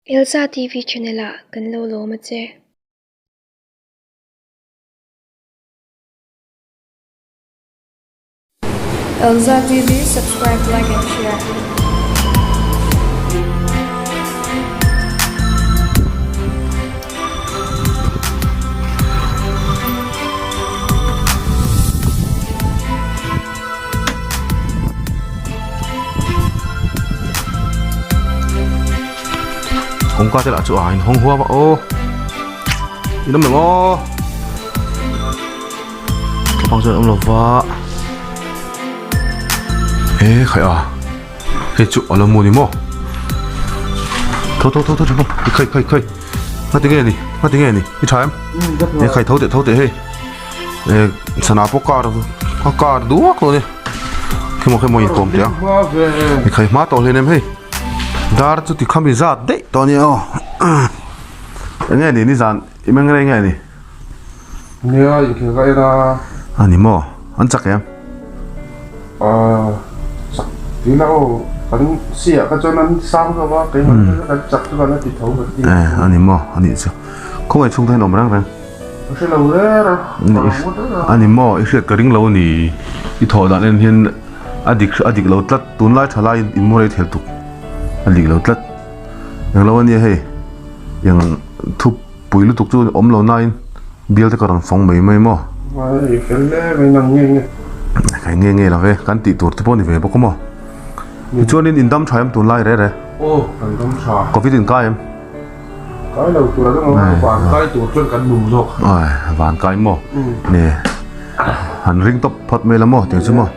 Elza TV channel ah kan lo lawm a che. Elza TV subscribe like and share. Kawngka te lah chu a inhawng huam a aw in awm lo maw thlapang chuan a awm lo va he khai a hei chu a lo mu ni maw tho tho tho tho tho khai khai khai ngati nge ni ngati nge ni i tha em he khai tho teh tho teh hei. Eh sana pawh car a car duak lo ni khemaw khemaw in kawm teh a i khai hma tawh hleinem hei dar chu ti khami zat daih tawh ania aw eng nge ni nizan i meng rei nge ni nia inkhel ka en a ani maw an chak em ah chak tih na aw kan siah kha chuan an sang zawk a keimah kan chak chu kan la ti tho ka ti eh ani maw anih chu khawngaih chhung te hian awm reng reng. Ka hre lo rer a, ka lo ngawt reng a. Ani maw, i hriat ka ring lo a ni. I thawh dan en hian a dik a dik lo tlat, tunlai tha lai in mu rei thel tuk a dik lo tlat. Eng lo a nia hei, eng thu pui lutuk chu awm lo nain bial te ka rawn fawng mai mai maw. Ai fel hle mai nang nge nge. Kai nge nge lo ve, kan tih tur te pawh ni ve bawk a maw. Tichuanin in dam tha em tunlai re re? Aw, kan dam tha. Covid in kai em? Kai lo tur a dang a, van kai tur chuan kan nung zawk. Ai, van kai maw? Nge, han ring tawp phawt mai la maw tiang chu maw?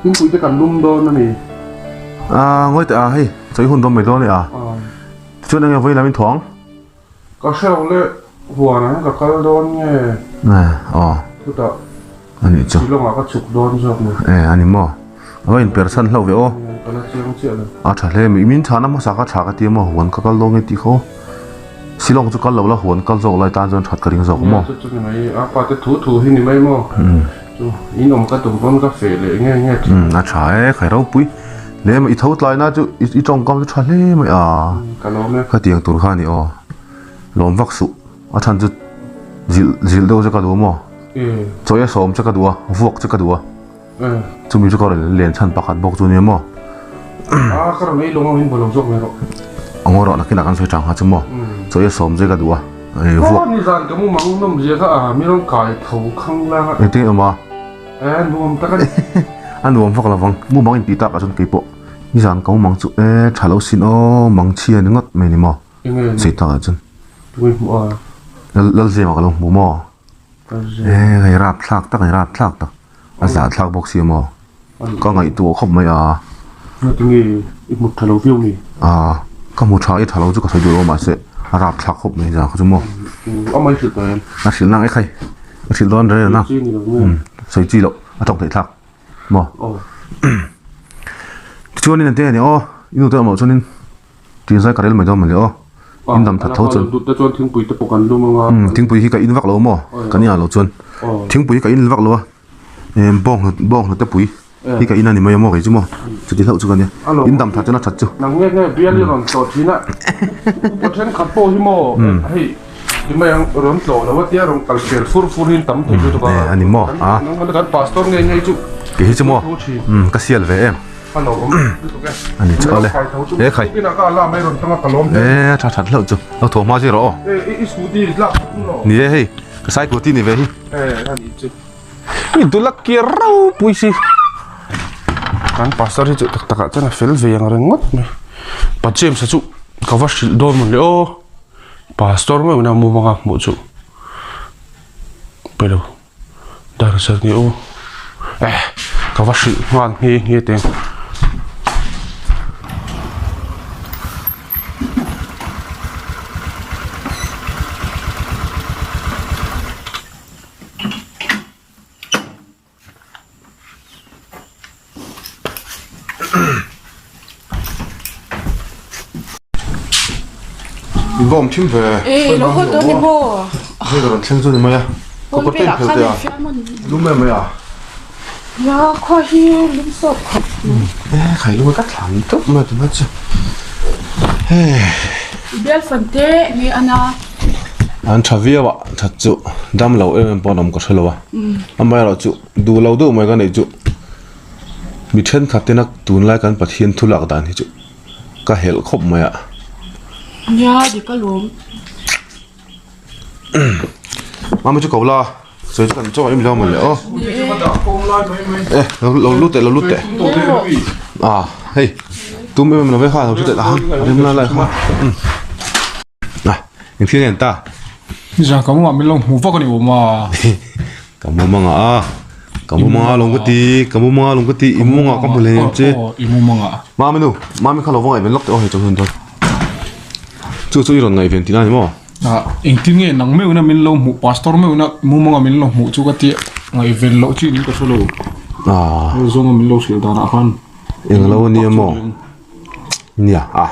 Thingpui te kan lum dawn a ni. A, ngawi teh a, hei, chawi hun dawn mai dawn e a. Tichuan enge vawi lam in thawng? Ka hre lo le, huan ah hian ka kal dawn nge? Aw. Chutah. Ani chu. Shillong ah ka chhuk dawn zawk ni. Eh ani maw. A va in per chhan hlauh ve aw. Ka la chiang chiah lo. A tha hle mai. Min chhana hmasa ka tha ka ti maw huan ka kal dawn nge tih kha aw. Shillong chu kal lo la huan kal zawk lai tan chuan that ka ring zawk maw. Chu chu ni mai. A pa te thu thu hi ni mai maw. Chu in awm ka tum pawn ka feh leh nge nge thin. A tha e khai ropui. Le i tho tlai na chu i tawngkam chu tha hle mai a. Ka lawm e. Ka tiang tur kha ni aw. Lawm vak suh. A chhan chu zilh zilh deuh che ka duh maw? Chawi a sawm che ka duh a, vuak che ka duh a. Chumi chu ka rawn len chhan pakhat bawk chu nia maw? A ka rawn ei lawng ang in bawlawng zawk mai rawh. A ngaw rawh nakinah kan sawi chang kha chu maw? Chawi a sawm che ka duh a, vuak. Aw nizan ka mumang nawm zia kha a mi rawn kai tho khang lang a. Engtin awm a? E nuam tak a ni. A nuam vak lovang, mumang in tih tak ah chuan keipawh nizan ka mumang chu e tha lo sin aw, mang chhia ni ngawt mai ni maw? Sei tak ah chuan Lalzema ka lo hmu maw? E hei rap thlak tak ani rap thlak tak a zah thlak bawk si maw ka ngaihtuah khawp mai a a ka hmu tha i tha lo chu ka sawi duh lo mahse a rap thlak khawp mai zah kha chu maw a hrilh nang e khai a hrilh dawn reng a sawi chi loh a tawk theih thlak maw tichuanin eng te nge ni aw i nu te awm loh chuanin. Tin zai ka rel mai dawn mawle aw. In dam that tho chuan. Dut te chuan thingpui te pawh kan lum anga. Umm thingpui hi ka in vak lo maw? Kan inah lo chuan. Thingpui hi ka in vak lo a. Emm bawng bawng hnute pui hi ka in a ni mai a maw kei chu maw? Chuti hlauh chu ka nia. In dam that chuan a that chu. Nang nge nge bial i rawn tlawh thin a. Upa thenkhat pawh hi maw hei ti mai ang rawn tlawh lo a tia rawn kal fel fur fur hi an tam thei lutuk a. A ni maw? A. Nang kan pastor nge nge chu. Kei hi chu maw? Umm ka sial ve em. Ani chu awle he khai e tha that hlauh chu lo thaw hma zir rawh aw ni e hei ka sai kurti ni ve hi mi dula ki ropui si kan pastor hi chu tak takah chuan a fel ve ang reng ngawt mai pa James a chu ka va hrilh dawn mawn le aw pastor meuh ina mumanga hmuh chu pelo. Dar zat nge aw eh ka va hrilh nghal nghe nghe teng. In va awm thin ve. Ê, lo haw dawn ni maw? Hei ka rawn thleng chu ni mai a. Ka kawt te in phel teh a. Lum em mai a. Ya, khua hi lum sawt khawp mai. Ê, khai lum a ka thlan tawp mai tunah chu. Hei. Bial fan te nge ana. An tha viau a, that chu dam lo em em pawh an awm ka hre lo a. Amaherawh chu duh lo deuh mai ka neih chu mi thenkhat tena tunlai kan Pathian thu lak dan hi chu ka helh khawp mai a. Nia dik alawm. Mami chu ko la sawi chu kan chaw em lo mawle aw. E lo lo lut teh lo lut teh. Ah hei tum em em lo ve kha lo thu teh la hang a rem lai lai kha. Ah eng thil nge an ta? Nizan ka mumah min lo hmuh vak a ni awm a. Ka mumanga a ka mumanga lawng ka ti ka mumanga lawng ka ti i mumanga ka hmu hle em che. I mumanga. Mami nu mami kha lo va ngaihven lawk teh aw hei chawhnu dawn. Chu chu i rawn ngaihven tihna a ni maw? Ah engtin nge nang meuhna min lo hmuh pastor meuhna mumanga min lo hmuh chu ka tia ngaihven loh chi in ka hre lo. Ah. Zawnga min lo hrilh danah khan. Eng lo a nia maw? Nia a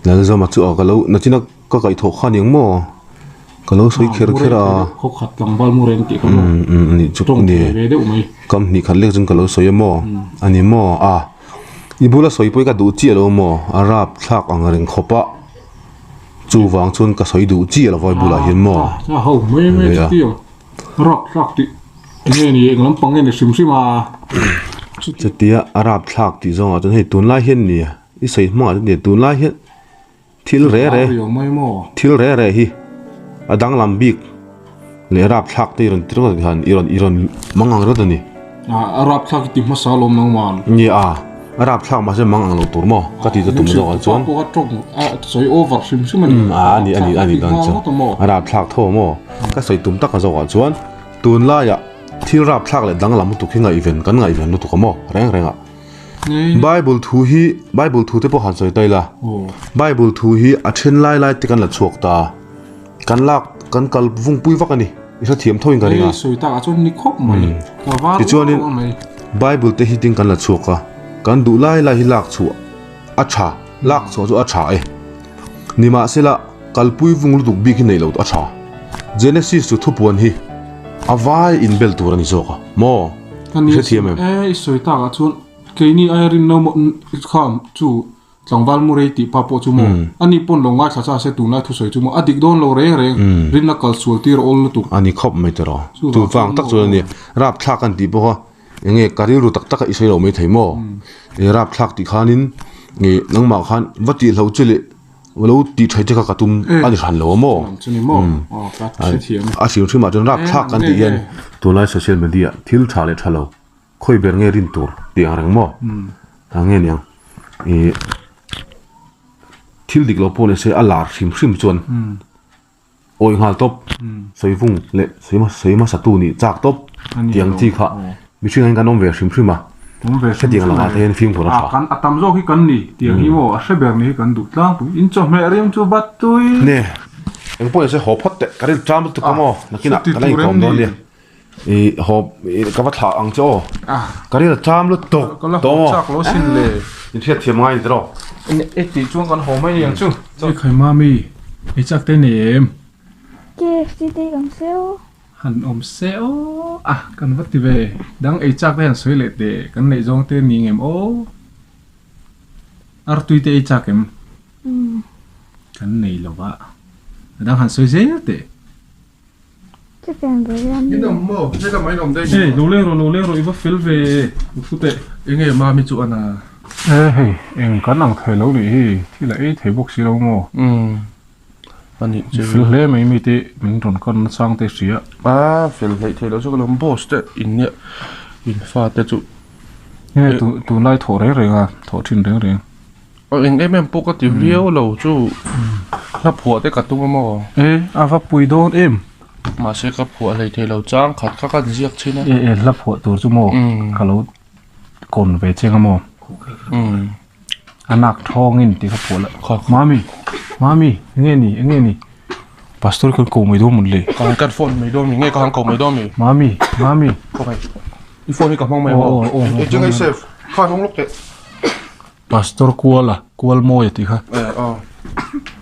Lalzawma chu a ka lo nachina ka kaihthawh kha aniang maw? Ka lo sawi kher kher a. Khaw khat tlangval mu reng tih kha maw? Umm umm anih chu Tawng thei ve deuh mai. Kam hnih khat lek chuan ka lo sawi a maw? Ani maw? A i bula sawi pawh hi ka duh chiah lo maw? A rap thlak ang reng khawp a. Chuvang chuan ka sawi duh chiah lo vai bulah hian maw? A ho mai mai chu tih ang. Rap thlak tih enge ni eng lampang nge ni hrim hrim a. Chutia a rap thlak tih zawngah chuan hei tunlai hian ni i sawi hmangah chuan ni tunlai hian thil re re thil re re hi a danglam bik leh rap thlak te i rawn ti ringawt hian i rawn i rawn mang ang ringawt a ni. A rap thlak i ti hmasa alawm nangman. Nia a a rap thlak mahse mang ang lo tur maw ka ti ta tum zawkah chuan. Pawh a tawng a sawi over hrim hrim a ni. A ni a ni a ni dan chu a rap thlak tho maw ka sawi tum taka zawkah chuan tunlaiah thil rap thlak leh danglam lutuk hi ngaihven kan ngaihven lutuk a maw reng reng ah. Bible thu hi Bible thu te pawh han sawi ta ila Bible thu hi a then lai lai te kan la chhuak ta kan lak kan kal vung pui vak a ni i hrethiam tho in ka ring a sawi tak ah chuan ni khawp mai ka var tichuanin Bible te hi tin kan la chhuak a kan duh lai lai hi lak chhuah a tha lak chhuah chu a tha e nimahsela kalpui vung lutuk bik hi neih loh a tha Genesis chu thupuan hi a vai inbel tur a ni zawk a maw I hrethiam em? E, i sawi tak ah chuan keini aia rin no kham chu tlangval mu rei tih pa pawh chu maw ani pawn lo ngaithla cha se tunlai thusawi chu maw a dik dawn lo reng reng rinna kal sual tir a awl lutuk. A ni khawp mai tiraw. Chu vang tak chuan a ni rapthlak an tih bawk a enge ka rilru tak tak a i sawi lo mai thei maw? E rapthlak tih khanin e nangmah khan va tihloh che leh Lo tih tha te kha ka tum a ni hran lo a maw? A hrim hrim ah chuan rap thlak kan tih hian tunlai social media thil tha leh tha lo khawi ber nge rin tur tih ang reng maw? A nge niang ih thil dik lo pawh ni se a lar hrim hrim chuan awi nghal tawp sawi vung leh sawi hmasa tu nih chak tawp tih ang chi kha mihring ah hian kan awm ve hrim hrim a hetiang lakah te hian fimkhur a tha. Kan a tam zawk hi kan ni tiang hi maw a hre ber ni hi kan duh tlangpui in chawhmeh rim chu va tui. Ne eng pawh nise haw phawt teh ka rilru ṭam lutuk a maw nakinah ka la inkawm dawn nia i haw ka va thlah ang che aw ka rilru ṭam lutuk ka la haw chak lo sin le. In hriat thiam ngai ni tiraw. E tih chuan kan haw mai ang chu. Ekhai mami ei chak te nei em? KFC te hi awm se aw. Han awm se aw a kan va ti ve dang ei chak te han sawi leh teh kan neih zawng te ni ngem aw artui te ei chak em kan nei lo va a dang han sawi zel teh. Chicken biryani. In awm maw? He lamah in awm daih ni maw? Lo leng rawh lo leng rawh i va fel ve u teh. Enge mami chu ana? E hei eng kan ang thei lo nih hi thil a ei thei bawk si lo maw? Umm anih chu. Fel hle mai mi te min rawn kan na chang te hria. A fel hleih thei lo chu ka lo boss te in nia in fa te chu. Nge tunlai thawh reng reng a thawh thin reng reng. Eng em em pawh ka ti viau lo chu hla phuah te ka tum a maw? E a va pui dawn em? Mahse ka phuah hlei thei lo chang khat kha ka inziak thin a. E e hla phuah tur chu maw ka lo kawn ve cheng a maw? A nak thawngin tih kha phuah la. Mami mami enge ni enge ni pastor kan ko mai dawn mawn le. Ka han kan phone mai dawn mi nge ka han ko mai dawn mi? Mami mami. I phone hi ka hmang mai maw? E cheng ei save kha hmang lawk teh. Pastor Kuala, Kualmawia tih kha. Eh, aw.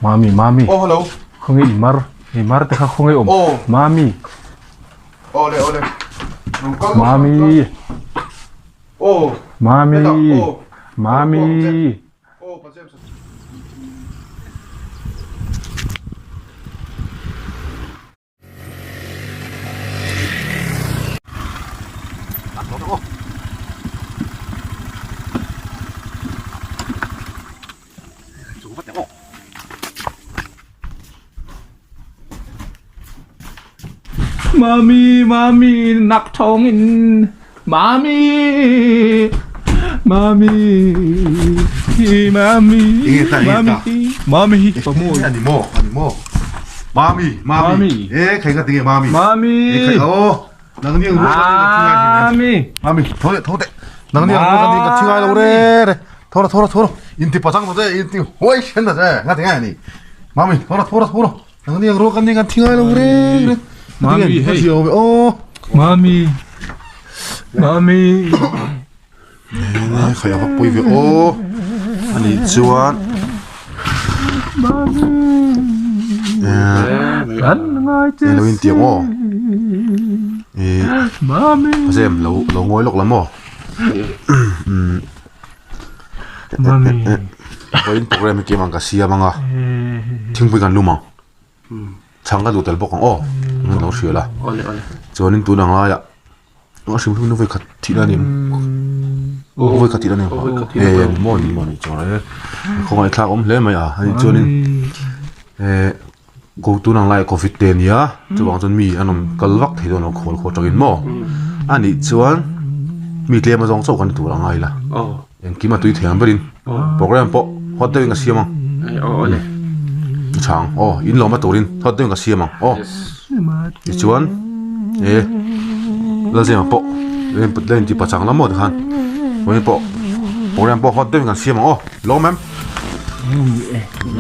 Mami, Mami. Oh, hello. Khawnge i mar, i mar te kha khawnge awm. Oh. Mami. Aw le, aw le. Mami. Oh. Mami. Mami. Oh, pa James. Chhuk vat ang aw. Mami, mami, nak thawng in mami, mami, mami, mami, mami hi pa maw? Ani maw, ani maw. Mami, mami. E khai ka tinge mami. Mami. E khai aw. Nang ni ang rual ka tingai Mami. Mami, tho teh, tho teh. Nang ni ang rual ka tingai thingai lo re re. Tho ra, tho ra, tho ra. In ti pachang ta che, in ti huai shen ta che. Nga tingai ni. Mami, tho ra, tho ra, tho ra. Nang ni ang rual ka tingai thingai lo re re. Mami, hei. Oh. Mami. Mami. Khai a va pui ve aw. Ani chuan. Mami. Kan ngai che. Lo in tiang aw. Mami. Zem lo lo ngawi lawk lam aw. Mami. Vawiin program hi kem ang ka siam ang a. Thingpui kan lum ang. Chhang ka duh tel bawk ang aw. Lo hria la. Chuanin tun ang laiah A hrim hrim in vawi khat thih na ni vawi khat thih na ni e ni maw ni maw ni chuan e khawngaih thlak awm hle mai a ani chuanin eh ko tun ang lai covid te ania chuvang chuan mi an awm kal vak thei dawn lo khawl khaw atangin maw anih chuan mi tlem azawng chauh kan ni tur a ngai la engkim a tui thei ang berin program pawh hot deuhin ka siam ang chhang aw in lawm a turin hot deuhin ka siam ang aw. Tichuan e Lalzema pawh la inti pachang lam maw tikhan vawiin pawh program pawh hot deuhin kan siam ang aw lawm em.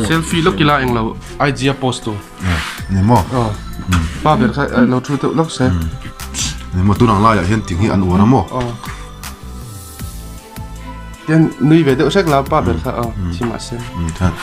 Selfie lawk ila englo IG a post tur. Ni maw? Aw. Pa ber kha lo thu deuh lawk se. Ni maw tunang laiah hian ting hi an uar a maw? Aw. Tian nui ve deuh hrek la pa ber kha aw thi mahse. Khan.